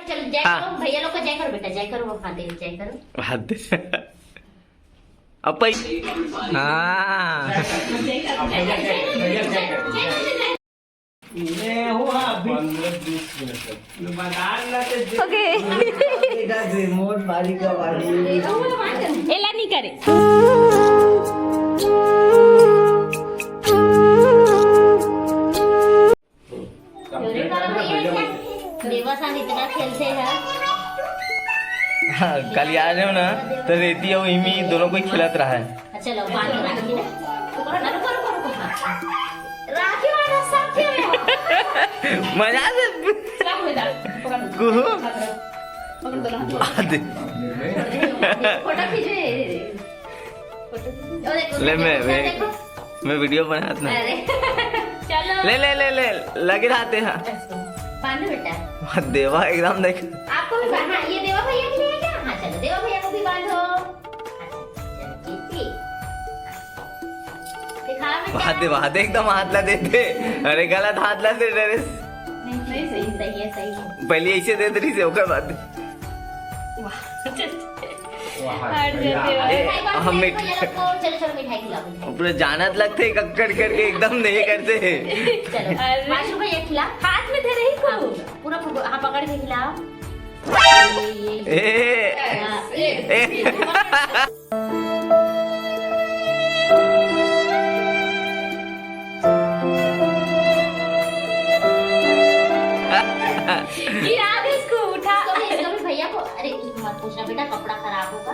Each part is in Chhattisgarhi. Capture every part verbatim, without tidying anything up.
चल, जय हाँ। करो, भैया लोग को जय करो बेटा, जय करो, वो खाते हैं, जय करो। हाथ दे। अब पै-, हाँ। मैं हूँ, हाँ, अभी। पंद्रह बीस मिनट तक। ओके। मोर बारी का बारी। एला नहीं करे। देवा साथ इतना खेलते हैं। हाँ, कल याद है ना, तो रेती और इमी दोनों को ही खिलात रहा है। अच्छा, लो, बांध के रखिए। रुको, रुको, रुको, रुको। राखी वाला सब खेल रहे हो। मजा से सब हो जाए। पकड़ लो। कुहू। पकड़ दो ना। आदे। फोटो खींचो, ये, ये, ये। फोटो खींचो। ओ, देखो, ले, देखो, मैं, देखो, मैं, देखो। मैं वीडियो बनात ना। अरे। चलो। ले, ले, ले, ले, लगे रहते हैं। बांधो बेटा। वाह, देवा एकदम देख। आपको भी बांधना, ये देवा भैया के लिए है क्या? हाँ, चलो, देवा भैया को भी बांधो। अच्छा, चलो, ठीक, ठीक। दिखा बेटा। वाह, दे, वाह, दे, एकदम हाथ ला देते। अरे, गलत हाथ ला दे, डरे। नहीं, नहीं, सही, सही है, सही है। पहले ऐसे दे दे रही से, ओकर बाद। वाह। हट जाते हो। ए, हम मिठाई खिलाओ, चलो, चलो, मिठाई खिलाओ, मिठाई। पूरा जानत लगते, कक्कड़ करके एकदम नहीं करते। चलो, अरे। पाँच रुपए ये खिला। हाथ में धरे ही को। हाँ, पूरा फुगो-, हाँ, पकड़ के खिलाओ। ये, ये, ये। ए। हाँ, ये। ए। गिरा दे इसको, उठा। इसको भी, इसको भी भैया को, अरे, मत पूछना बेटा, कपड़ा खराब होगा।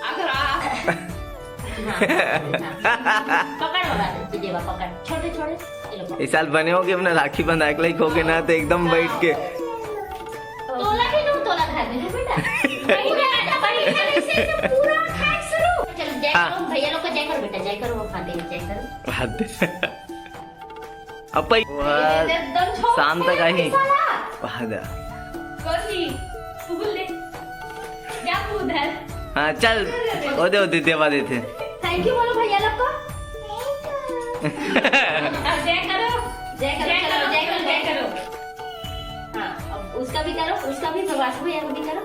अगर आ- हाँ, हाँ। पकड़ बाबा, देवा पकड़, छोटे छोटे, ये लो पकड़। इस साल बने हो कि अपना राखी बंधाए के लायक हो के ना, तो एकदम बैठ के। तोला के दो, तोला खा दे बेटा। पूरा, पूरा, पूरा खा शुरू। चलो, जय हाँ। करो, भैया लोग को जय करो बेटा, जय करो, वो खाते हैं, जय करो। हाथ दे। अब भाई, एकदम छोड़ शाम तक आई। साला। वाह दा। कौन सी? तू बोल ले। जा तू उधर। हाँ, चल। ओ दे, ओ दे, देवा देते। Thank you बोलो भैया लोग को। अब जय करो। जय करो, जय चलो, करो, जय जय करो, करो। जय करो। हाँ, अब उसका भी करो, उसका भी, प्रभास भैया को भी करो।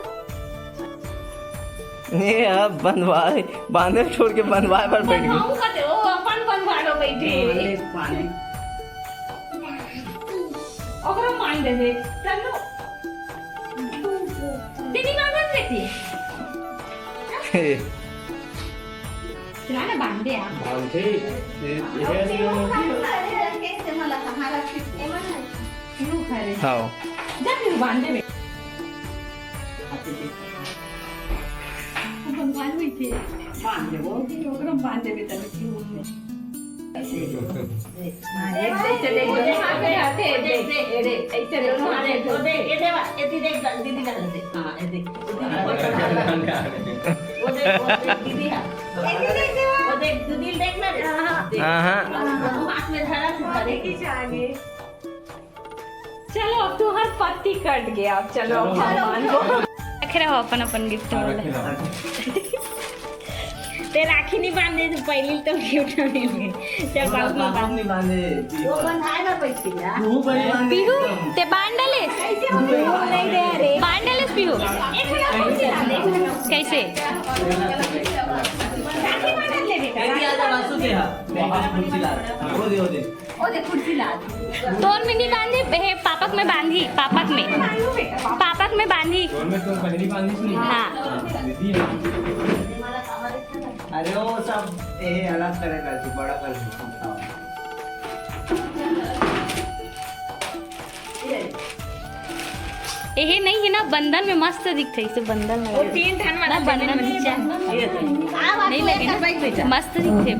ये अब बंधवाए, बांधे छोड़ के बंधवाए पर बैठ गए। बंधवाऊं का दे, वो अपन बंधवाड़ो बैठे। अरे पानी। ओकरो मान देबे, चलो। दीदी मान देती। हे। चला ना, बांध दे आप। बांध दे। ये, ये अब है फिर जो वो खा ले, कैसे मला कहाँ रखे? ये मन है। क्यों खा रहे? हाँ। जा फिर बांध दे। वो भगवान में थे। बांध दे वो। ओकरो बांध देबे तब क्यों? हाँ, एक जैसे देख, दोनों हाथ में आते हैं, देख, देख, देख, ऐसे दोनों हाथ में। वो देख, ये देवा, ये दीदी देख, दीदी का देख। हाँ, ये देख। वो देख, वो देख, दीदी है। वो देख, दीदी देख ना रे। हाँ, हाँ। देख। हाँ, हाँ। दोनों हाथ में धरा, धरा। देखी आगे। चलो, अब तुम्हार पत्ती कट गया, अब चलो, अब चलो। भगवान को। रखे रहो अपन, अपन गिफ्ट हाँ, वाला। रखे रहो। ते राखी नहीं बांधे तो पहली तो गिफ्ट नहीं ले। चल, वो बाबू बाबू बांध। नहीं बांधे, वो बंधाए ना पैसे ना। तू पहले बांध दे पीहू, एकदम। ते बांध डाले? कैसे हो? नहीं दे रे। बांध डाले पीहू? एक मिनट, कौन सी बांधे? कैसे? राखी बांध ले बेटा। ये दिया था वासु के हाथ। वो दे, वो दे। ओ दे कुर्सी ला। तोर में नहीं बांधे, हे पापक में बांधी, पापक में। पापक में बांधी। तोर में तो पहली बांधी थी। हाँ। दीदी। अरे वो सब ये अलग करेगा, तू बड़ा कर दे। एहे नहीं है ना, बंधन में मस्त दिखथे, इसे बंधन लगा। वो तीन ठन वाला ना, बंधन में। ये दे। नहीं लगे ना, मस्त दिखथे।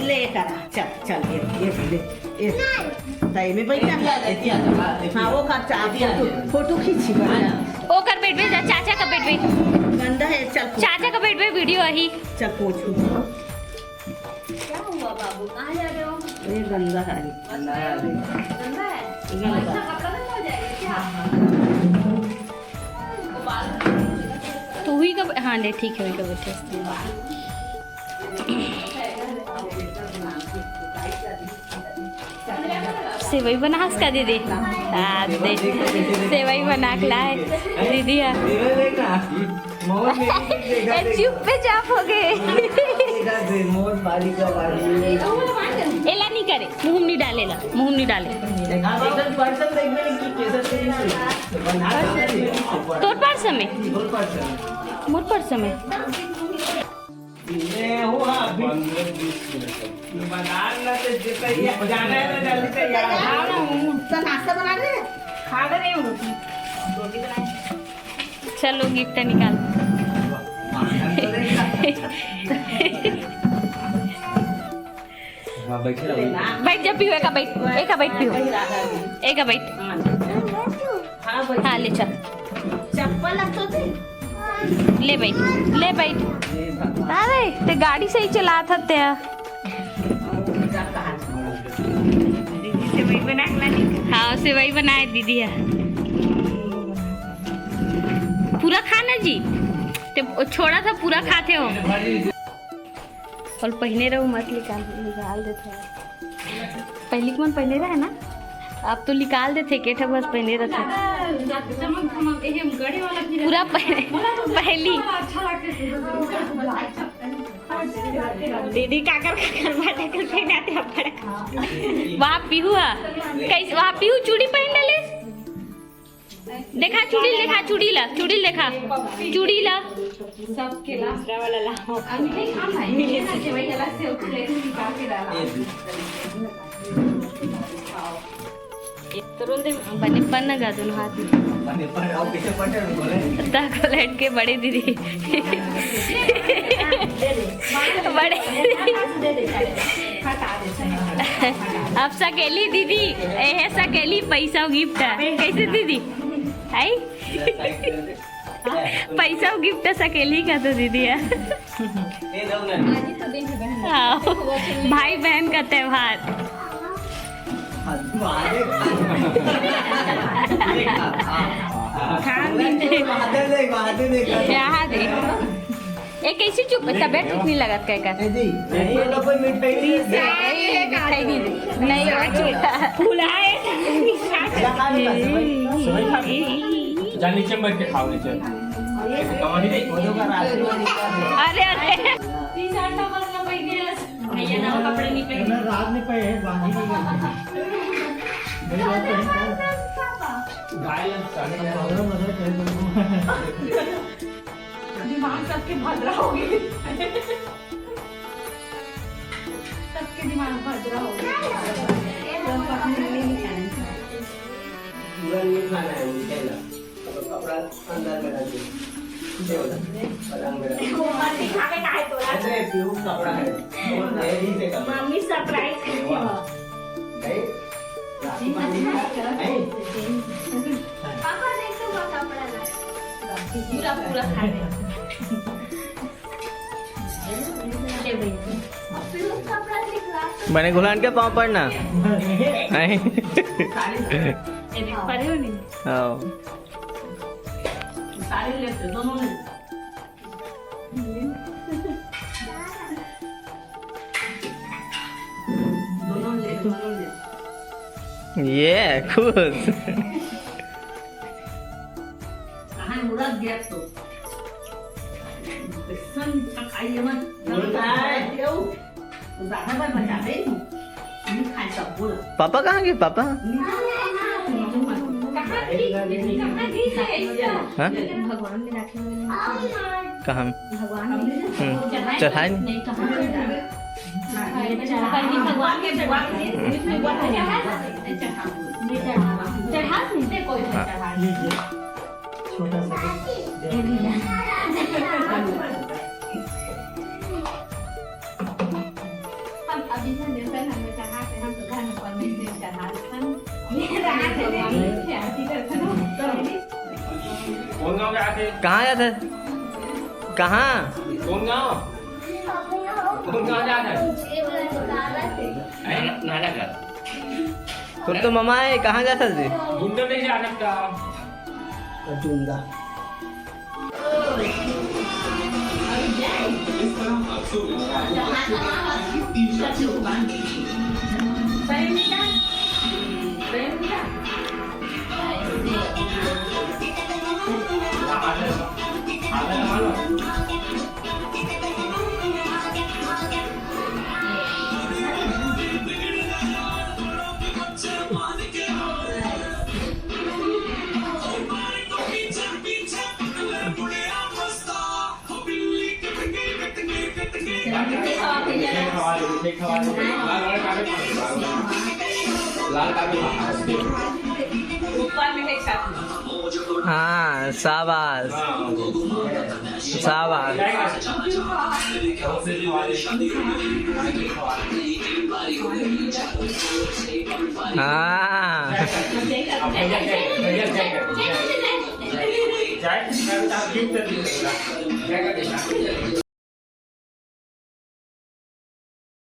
ले करा, चल, चल, ये, ये, ये, ये। ताई में बैठा। हाँ, वो कर, चा-, फोटो, फोटो खींची, बढ़िया। ओ कर बैठबे, जा, चाचा का बैठबे। गंदा है, चल, पोछ। चाचा का बैठबे, वीडियो आही। चल, पोछ, पोछ। क्या हुआ बाबू, कहाँ जा रहे हो? ये गंदा है। गंदा है। गंदा है? गंदा। अच्छा, कपड़ा गंदा हो जाएगा क्या? तो हुई कब? हाँ, ले, ठीक है, वही कब बैठे। सेवई बनास का दीदी? हाँ, दे। सेवई बना के लाए दीदी ह। ए, चुप पे चाप हो गए। एला नहीं करे, मुंह में नहीं डाले ला, मुंह में नहीं डाले। तोर पर्स में, मोर पर्स में। ए, हो, हाँ, अभी। बाजार में से जे तैयार, जाना है ना, जल्दी तैयार हो। तो नाश्ता बना रहे हैं? खा रहे हैं रोटी। रोटी बनाए। चलो, गिफ्ट निकाल। हाँ, बैठे रहो। बैठ जा पीहू, एका बैठ, एका बैठ पीहू, एका बैठ। हाँ, बैठ। हाँ, ले चल। चप्पल रख तो दे। ले बैठ, ले बैठ। अरे, ते गाड़ी सही चलात हते। हाँ, सेवई बनाए दीदी ह। पूरा खाना जी, ते छोड़ा था, पूरा खाते हो। और पहिने रहू मत, निकाल, निकाल देथे। पहिली के मन पहिने रहे ना, अब तो निकाल देथे, के ठा बस पहिने रथे। पूरा पह-, पहिली। दीदी काकर काकर बाटे कर पहिनाते अपन। वहाँ पीहू हा, कैसे वहाँ पीहू चूड़ी पहिन डाले? देखा चूड़ी, देखा चूड़ी ला, चूड़ी देखा, चूड़ी ला। सबके ला। दूसरा वाला ला। मिले ना, सेवई वाला सेव को लेके निकाल के डाला। ये दे। तुरंत बने पन्ना गा दोनों हाथ में। बने पन्ना, और पीछे पन्ना बोले। ता को लटके बड़े दीदी। बड़े। अब सकेली दीदी, एहे सकेली पैसा गिफ्ट है। कैसे दीदी? आई? पैसा गिफ्ट सकेली का तो दीदी है। हाँ, भाई बहन का त्योहार। खान दीदी। यहाँ दे। ए, कैसे चुप? तबियत ठीक नहीं लगत का एकर? ए जी, नहीं, ये लोग कोई मिठाई नहीं दे। ए, मिठाई नहीं दे। नहीं, वो चुप। फुलाए। जा, खा ले, खा ले। जा, नीचे में बैठ के खाओ, नीचे। कमानी नहीं। अरे, अरे। भैया ना कपड़े नहीं पहने। रात में पहने, बांधी नहीं। गाय लग साढ़े ग्यारह। दिमाग सबके भद्रा हो गए। सबके दिमाग भद्रा हो गए। पूरा नहीं खाना है, उनके ना। तो कपड़ा अंदर में रख दो। ये वाला, पलंग में रख दो। वो मत दिखा के काहे तोड़ा? अरे, पीयूष कपड़ा है। वो नए ही से कपड़ा। मम्मी surprise करती है। नहीं? राखी बांधी है? नहीं? पापा, देख तो, वो कपड़ा ला। पूरा, पूरा खा ले। बने गुलान के पाँव पड़ना। नहीं। हाँ। ये खुश। कहाँ उड़ा गया तो? सन खाइए मत। बोलता है। क्यों? तो ज्यादा बार बचा दे। नहीं खाए सब बोला। पापा कहाँ गए, पापा? कहाँ गई? कहाँ गई है? हाँ? भगवान में रखे हुए हैं। कहाँ? भगवान में। हम्म। चढ़ाए नहीं। नहीं, कहाँ चढ़ाए? चढ़ा के, भगवान के, भगवान के, इसमें भगवान के चढ़ा सकते हैं, चढ़ा। चढ़ा सकते हैं, कोई भी हाँ। चढ़ा। ये, ये, छोटा सा। हम अभी से जैसे घर में चढ़ा के, हम तो घर में परमेश्वर चढ़ा देते हैं। ये रात में भगवान की आरती करते हैं। कौन गाँव जाते? कहाँ जाते? कहाँ? कौन गाँव? कौन गाँव जाते? हैं? नाला का। तुम तो मामा है, कहाँ जाता जी? गुंडा नहीं जा सकता। चुंदा। ऊपर में है छत। हाँ, शाबाश, शाबाश। हाँ।